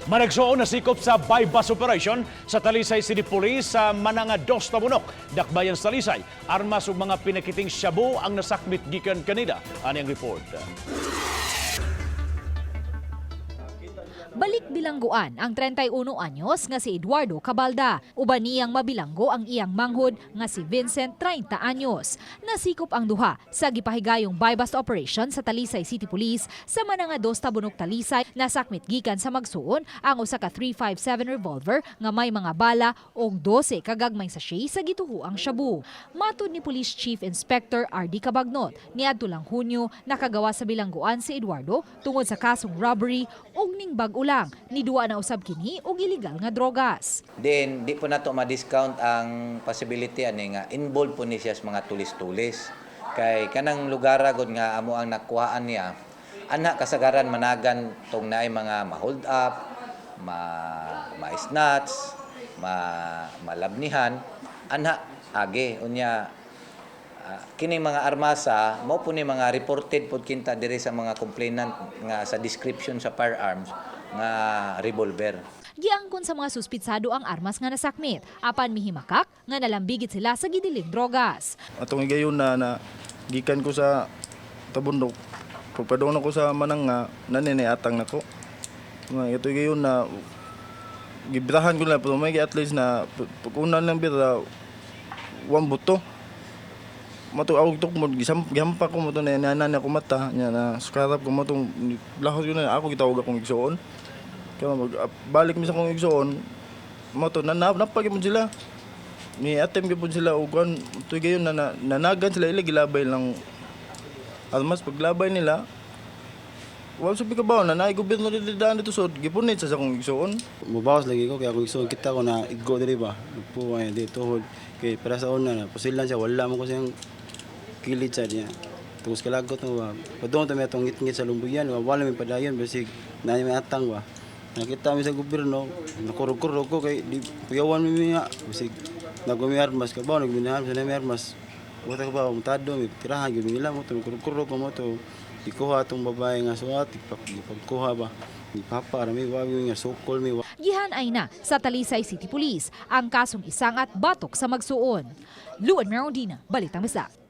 Managsuon nasikop sa buy-bust operation sa Talisay City Police sa Mananga Dos, Tabunok. Dakbayan sa Talisay, armas ug mga pinakiting shabu ang nasakmit gikan kanila. Ani ang report. Balik bilangguan ang 31 anyos nga si Eduardo Cabalda. Uban niyang mabilanggo ang iyang manghod nga si Vincent, 30 anyos. Nasikop ang duha sa gipahigayong buy-bust operation sa Talisay City Police sa Mananga Dos, Tabunok, Talisay. Nasakmit gikan sa magsuon ang usa ka 357 revolver nga may mga bala og 12 kagagmayng sachet sa gituhuang shabu. Matud ni Police Chief Inspector RD Cabagnot, niadto lang Hunyo nakagawa sa bilangguan si Eduardo tungod sa kasong robbery ug ning bag-o lang niduwa na usab kini og illegal nga drogas. Then di po nato ma-discount ang possibility ani nga involved po ni siya sa mga tulis-tulis. Kay kanang lugar gud nga amo ang nakuhaan niya, ana kasagaran managan tong naay mga ma-hold up, ma ma-snatch, ma malabnihan, ana age unya kining mga armasa mao po ni mga reported pod kinta diri sa mga complainant nga sa description sa firearms nga revolver. Giangkon sa mga suspitsado ang armas nga nasakmit, apan mihimakak nga nalambigit sila sa gidiling drogas. Atong higayon na na gikan ko sa Tabundok. Pagpadung ko sa Mananga, nanini atang nako. Nga ito higayon na gibrahan ko na pero may at least na pag una lang bira one buto. Mato awag tok mo gihampak ko mo to na nanan ako mata nya na sukarap ko mo tong lahos ko na ako gitawag akong igsuon. Kaya mag balik mi sa akong igsuon mo to na napagi mo sila ni attempt gyud sila og kuan tuy gayon na, na nanagan sila ila gilabay lang armas. Paglabay nila, wa sa pikabaw na naay gobyerno dito daan dito, so gipunit sa akong igsuon. Mubawas lagi ko kaya kung igsuon kita ko na igo diri ba. Nagpuwa di tuhod kay para sa una na pusilan siya, wala mo ko siyang kilid sa niya. Tungos kalagot mo ba. Padung ta mi atong ngit-ngit sa lumbuyan, wa wala mi padayon basig na may atang ba. Nakita mi sa gobyerno, nakurog-kurog ko kay di puyawan mi nga basig nagumi armas ka ba, nagminahan sa nami armas. Wala ka ba, mutado, may tirahan, gyud nila mo, kurog-kurog ko mo to. Ikuha atong babae nga suwat, ipagkuha ba. Ipapa, rami, wabi nga sukol mi. Gihan ay na sa Talisay City Police ang kasong isang at batok sa magsuon. Luan Merondina, Balitang Bisdak.